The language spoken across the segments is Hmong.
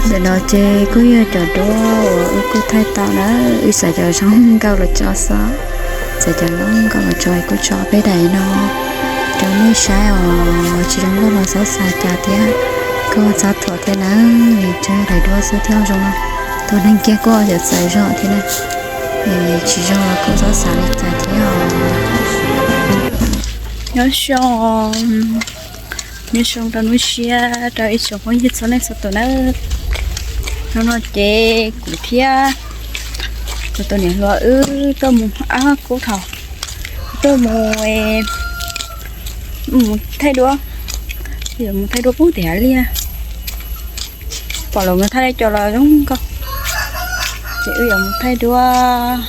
Ntawm no ces kuj yog cov duab uas wb kuj thaij tau na, wb xav cov zoo nkauj los tso xwb, xav cov loj nkauj los tso kuj tso peb daim no rau nej saib os. Tsis zoo nkauj los txhob xav cas thiab, kuj txhob thuam thiab na, tsuas daim duab xwb thiab zoo no. Tus neeg kiag kuj yuav txawv zog thiab na, tsis zoo los kuj txhob xav li cas thiab os. Nyob zoo, nyob zoo rau hnub tshiab rau ib tsoom phooj ywg txhua leej txhua tus nawb. Hnub no ces kuv thiab kuv tus niam hluas wb tuaj mus, ab, kub thaum tuaj mus, mus thaij duab, yuav mus thaij duab pub tim hav liaj. Pom lawv mus thaij dej cos los zoo nkauj, ces wb yuav mus thaij duab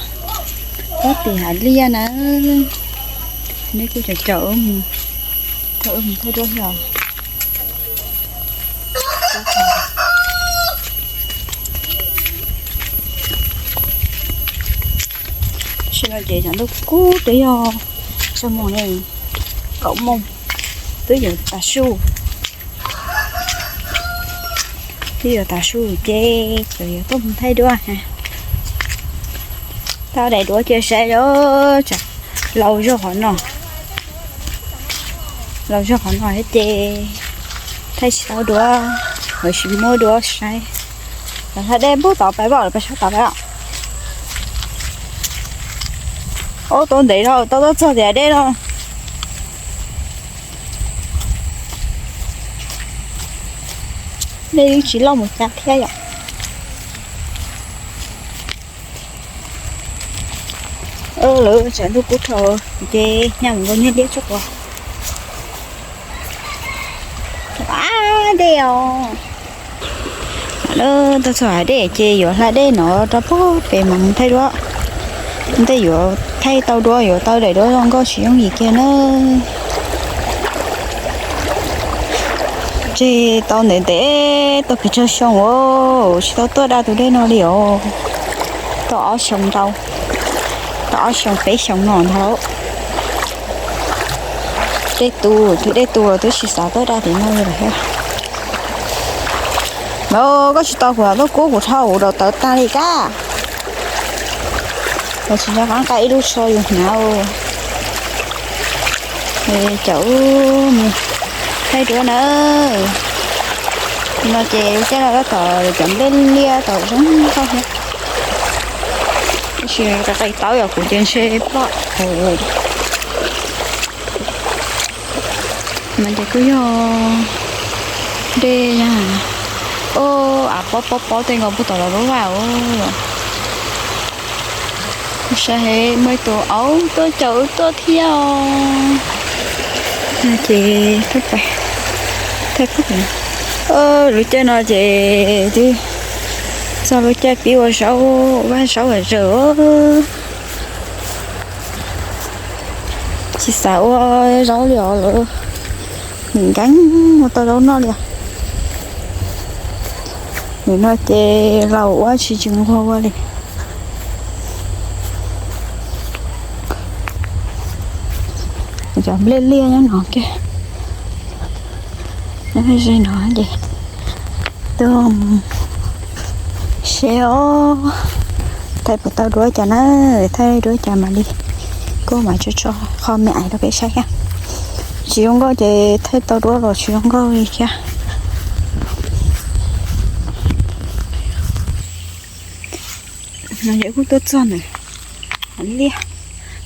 pub tim hav liaj na. Nej kuj caum caum wb mus, caum wb mus thaij duab thiab os. Tam sim no ces tsam ntuj kub twb yog txog moos li, kaum moos, twb yuav tav su, twb yuav tav su ces tseem yuav tuaj mus thaij duab. Tau daim duab cia saib, tsam laus zog qhov no, laus zog qhov no thiab ces thaij tsis tau duab, lawv tsis muab duab saib. Lawv thaij dej npuab tod pais, lawv pais sab tod pais. Ob tau ntev dhau tau tuaj txog tias dej no. Dej twb tsis loj mus cas thiab yom. Lawv tsam ntuj kub dhau ces nyaj mus nkaus niag liab tsuj quav. Ab, dej os. Lawv tuaj txog hav dej ces yuav hla dej no rau pem mas mus thaij duab. Ntej yuav thaij tau duab yuav tau daim duab zoo nkauj tsis yooj yim kiag na. Tseg tau ntev ntev, tau pes tsawg xyoo tsis tau tuaj da tus dej no li os. Tau ob xyoo ntau, tau ob xyoo peb xyoo no ntag lauj. Dej tu, twb dej tu los twb tsis xav tuaj da tim no li lawm thiab. No koj tsis tau kuv los tuaj kub kuv dhau kuv daus tawv tag li kab. Los tsis nco qab nqa ib lub so yus hnav. Caum mus thaij duab na. No ces lub caij no tab tom cov nplej liaj tau zoo nkauj thiab. Tab sis qe taub yog kuv ces ntshe ploj. No ces kuj yog dej, o, av pob pob pob tej nkaus puag tom lawv lub vaj os. Saib hev, muaj ib tug aub tuaj caum wb tuaj thiab os. Ces thaij, lub caij no ces twb txog lub caij pib ua zaub, vaj zaub hais zawm. Tsis xav ua zaub li os lawm, nim nkees ua tau zaub noj li os. Nim no ces laus ua tsis tseem nquag ua li. Cov nplej liaj nyob no kiag, nyob ze no ces tuaj seb os, thaij puas tau duab cas na, thaij duab cas mam li kuj mam tso tso qho me ais rau peb saib thiab. Tsis zoo nkauj ces thaij tau duab los tsis zoo nkauj li thiab. No ces kuj tuaj txog ntawm liaj,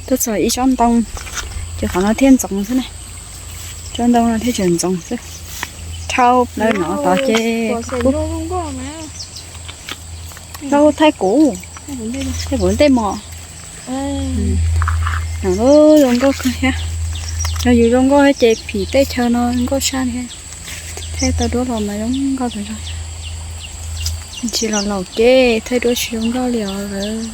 tuaj txog ib tsob ntoo, ces qhov no thiaj ntxoov xwb na. Tsob ntoo no thiaj tseem ntxoov xwb. Dhau plaws no tod ces kuj tau thaij kuv, thaij kuv ntej mos. No zoo nkauj kawg thiab. Yog yus zoo nkauj thiab ces phim teb chaws no nkauj tshaj thiab. Thaij tau duab los mas zoo nkauj tas zog. Tsis los laus ces thaij duab tsis zoo nkauj li os lawm.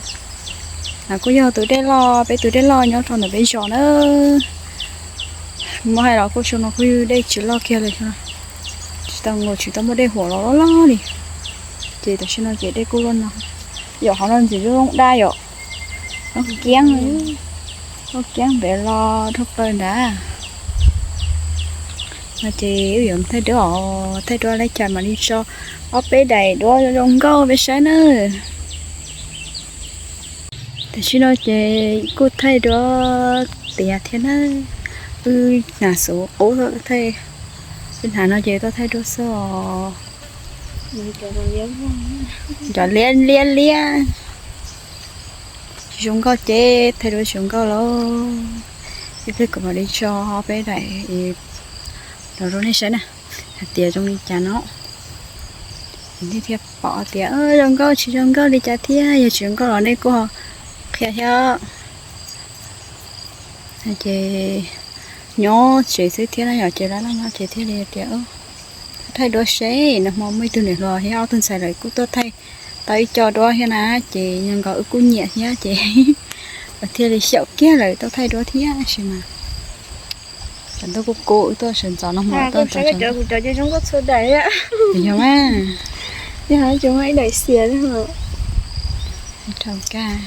Kuj yog tus dej loj, peb tus dej loj nyob rau ntawm peb zos na. Muab hais los kuj xyoo no kuj yog dej tsis loj kiag li xyoo no. Tsis tau nkaus, tsis tau muaj dej huam los loj loj li. Ces tam sim no ces dej kuj loj no. Yog qhov no ntxim zoo dab yom. Loj kiab, loj kiab ntev los dhau plaws nrad. No ces wb yuav thaij duab os, thaij duab li cas mam li tso Ob peb daim duab zoo nkauj peb saib nawb. Tam sim no ces kuj thaij duab tiav thiab na. Wb hnav xuv qub thaij, wb hnav no ces tuaj thaij duab xwb os. Cov liab liab liab. Tsis zoo nkauj ces thaij duab tsis zoo nkauj lauj. Ib pliag kuv mam li tso peb daim los rau nej saib na, hais tias zoo li cas no. Nej thiaj pom tias zoo nkauj tsis zoo nkauj li cas thiab, yog tsis zoo nkauj los nej kuj qhia thiab. Ces nyob tsev xwb thiab na yom, ces laj laj nyob tsev thiaj li tias thaij duab seb. Nag hmo muaj ib tug niam hluas thiab ob tug ntxhais lawv kuj tuaj thaij tau ib co duab thiab na, ces nyob nkaus wb kuj nyiam thiab ces lawv thiaj li xyaum kiag lawv tuaj thaij duab thiab sis mas. Tsam ntuj kuj kub wb tuaj sawv ntxov no hmo tuaj ntxov. Kuv cov ces zoo nkauj txhua daim. Yog mas, yog tsis muaj ib daim xiam li. Dhau kag.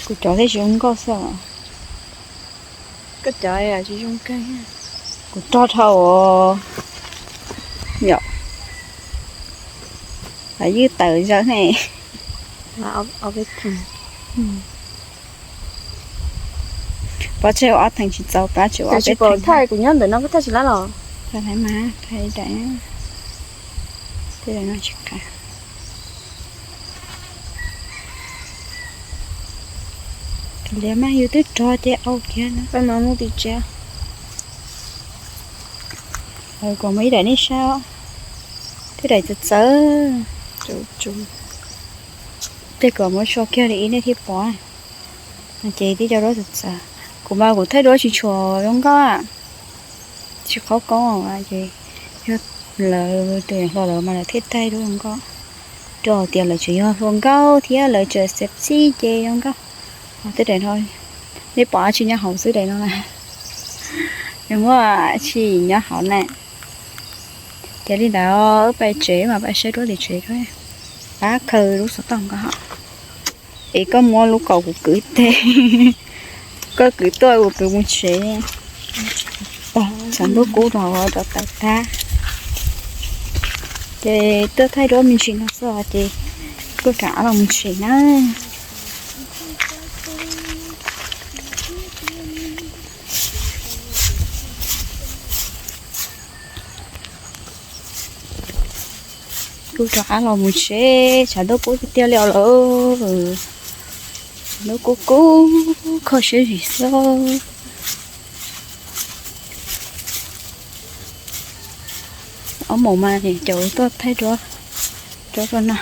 Kuv cov thiaj tsis zoo nkauj xwb os. Koj cov tsis zoo kawg. Kuv rog dhau os. Yom. Ywj tawm zawv ne. Pov tseg ua ob theem tsis txaus plab tsis ua ob peb theem. Kuv nyob ntawm no koj thaij tsis lab los? Thaij mas, thaij daim, tej daim no tsis qab. Tus liam mas yus twb rog ces au kiag na. Peb mam mus tim tsev. Kuv muaj ib daim nej saib, twb daim txawv txawv. Tej kuv muab tso kiag li ib nej thiaj pom. Ces tib co duab txawv txawv. Kuv mas kuv thaij duab tsis tshua zoo nkauj, tsis qhov koob ces yog lawv tus hluas lawv mas lawv thiaj thaij duab zoo nkauj. Rau tias lawv tseem yog hluas nkauj thiab lawv tseem xeeb xij ces zoo nkauj. Tej daim no nej pom tsis nyob hauv xwb daim no na. Nws muaj tsis nyob hauv na. Ces li ntawd wb pais tsev mas pais saib duab tim tsev, pab khaws lub xov tooj ko hos. Es koj muab lub kaus kuv kwv teg, koj kwv tuaj kuv kwv mus tsev. Tshav ntuj kub los rov tawm tag. Ces tuaj thaij duab me ntsis no xwb ces kuj rov qab los mus tsev na. Kuj rov qab los mus tsev, tshav ntuj kub tiag tiag li os lawm. Tshav ntuj kub kub kho siab zim xwb. Ob moos mas niam caum tuaj thaij duab, duab rau no.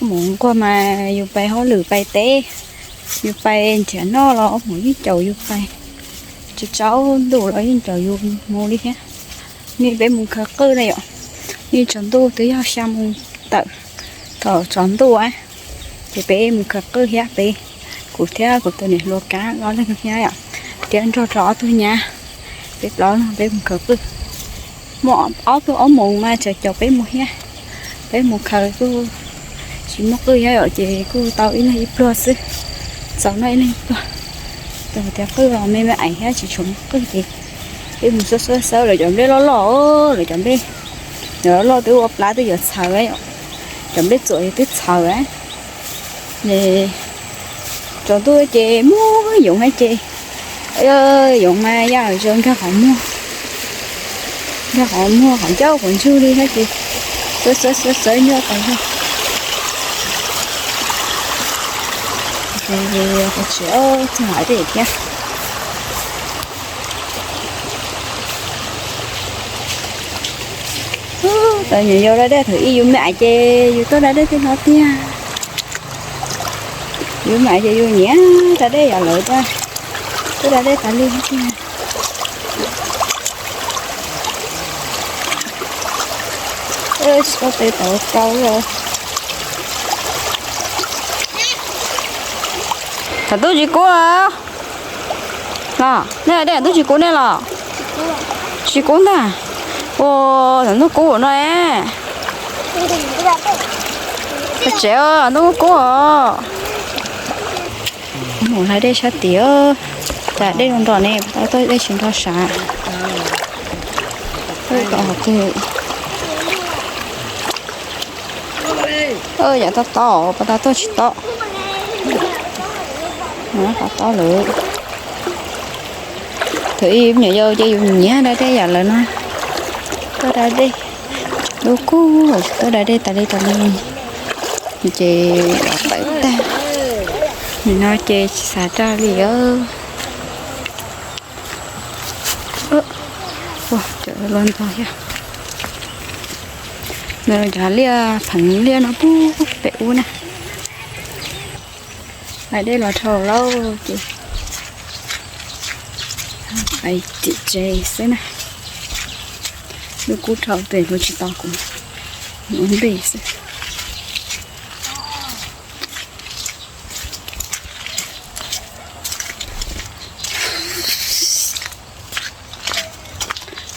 Ob moos nquag mas yus pais hauj lwm pais teb, yus pais nrhiav noj los ob moos yeej caum yus pais, tsaus ntuj los yeej caum yus mus li thiab. Nej peb mus khaws qwj na yom, nej tsaus ntuj twb yog xya moos tawm, thaum tsaus ntuj ces peb mus khaws qwj thiab peb, kuv thiab kuv tus niam hluas Kab ob leeg thiab yom, thiab nrog rau ob tug nyab, peb plaub leeg peb mus khaws qwj. Muaj ob tug ob moos mas tseem caum peb mus thiab, peb mus khaws kuj tsis muaj qwj thiab yom, ces kuj tau ib leeg ib pluag xwb, txaus noj ib leeg ib pluag. Tus tias qwj los me me aiv thiab tsis tshua muaj qwj ces peb mus xawb xawb xawb lawv cov nplej loj loj, lawv cov nplej, lawv loj loj twb ua plab twb yuav txhaws, cov nplej txuam twb txhaws. Tsaus ntuj ces muaj yoov thiab ces, yoov mas yaj zoo nkag qhov muag, nkag qhov muag qhov ncauj qhov ntsug li thiab ces xawb xawb xawb xawb nyob qhov zog. Qhov tsev txog hav dej thiab. Tau nyiam yau da dej thaum ub yus me aiv ces yus tuaj da dej tej no tiag. Yus me aiv ces yus nyiam da dej yam lawv tuaj, tuaj da dej tas li tiag. Tsis tau tes tau kau. Thaum ntuj tsis kub los, nej dej thaum ntuj tsis kub nej los? Tsis kub ntag. Ua, thaum ntuj kub no. Tsev ntuj kub os. Mus hlais dej sab tid, cas dej nrog ne, tau tau dej tsis nrog sav. Kom qhov twg Yam tob tob, pas tas tuaj tsis tob. Tob tob lawm. Thaum ub me nyuam yaus ces yus nyiam da dej yam lawm no. Tuaj da dej, lub kub tuaj da dej tas li tas li. Ces los tawm tag. Nim no ces tsis xav da li os. Ua cov luag ntog thiab. Nws cov liaj pheev liaj no pub pem ub na. Hais dej los dhau lauj ces hais tim tsev xwb na. Lub kub dhau tes hluav tsis tau kuv, ua ntej xwb.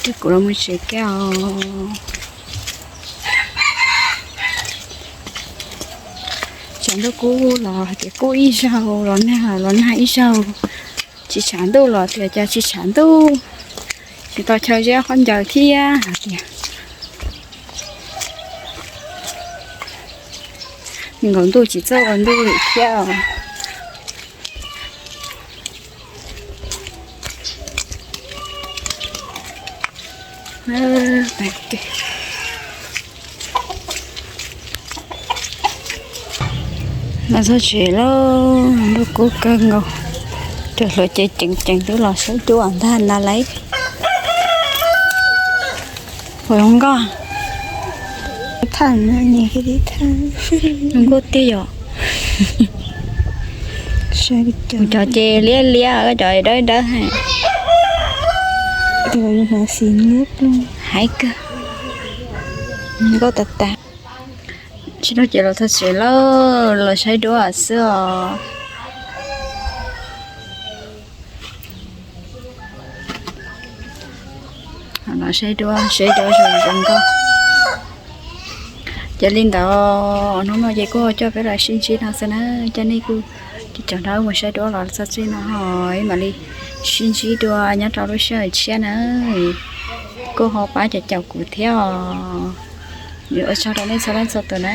Ces kuv los mus tsev kiag os. Tshav ntuj kub los hais tias kub ib zaug, los nag los nag ib zaug. Tsis tshav ntuj los tias cas tsis tshav ntuj. Tsis tau chaw zeb qhov ncaws thiab hais tias nkaus ntuj tsis txawj ua ntuj li thiab. Los txog tsev lauj, ntuj kub kawg nkaus. Cov hluav cev ceev ceev twb los saib duab ntag na lauj. Ua zoo nkauj. Tham, nkauj tiag yom. Cov ces liab liab, cov dawb dawb. Hais kawg. Nkauj tas tas. Tsis no ces los txog tsev lauj, los saib duab xwb os. Los saib duab, saib duab zoo zoo nkauj. Ces li ntawd, hnub no ces kuj coj peb los sib ntsib no xwb na, coj nej kuj cov nrog mus saib duab los txog txij no, mam li sib ntsib dua nyob rau lub sij hawm tshiab na. Kuj ho pab caum caum kuv thiab os. Ua tsaug rau nej txhua leej txhua tus na.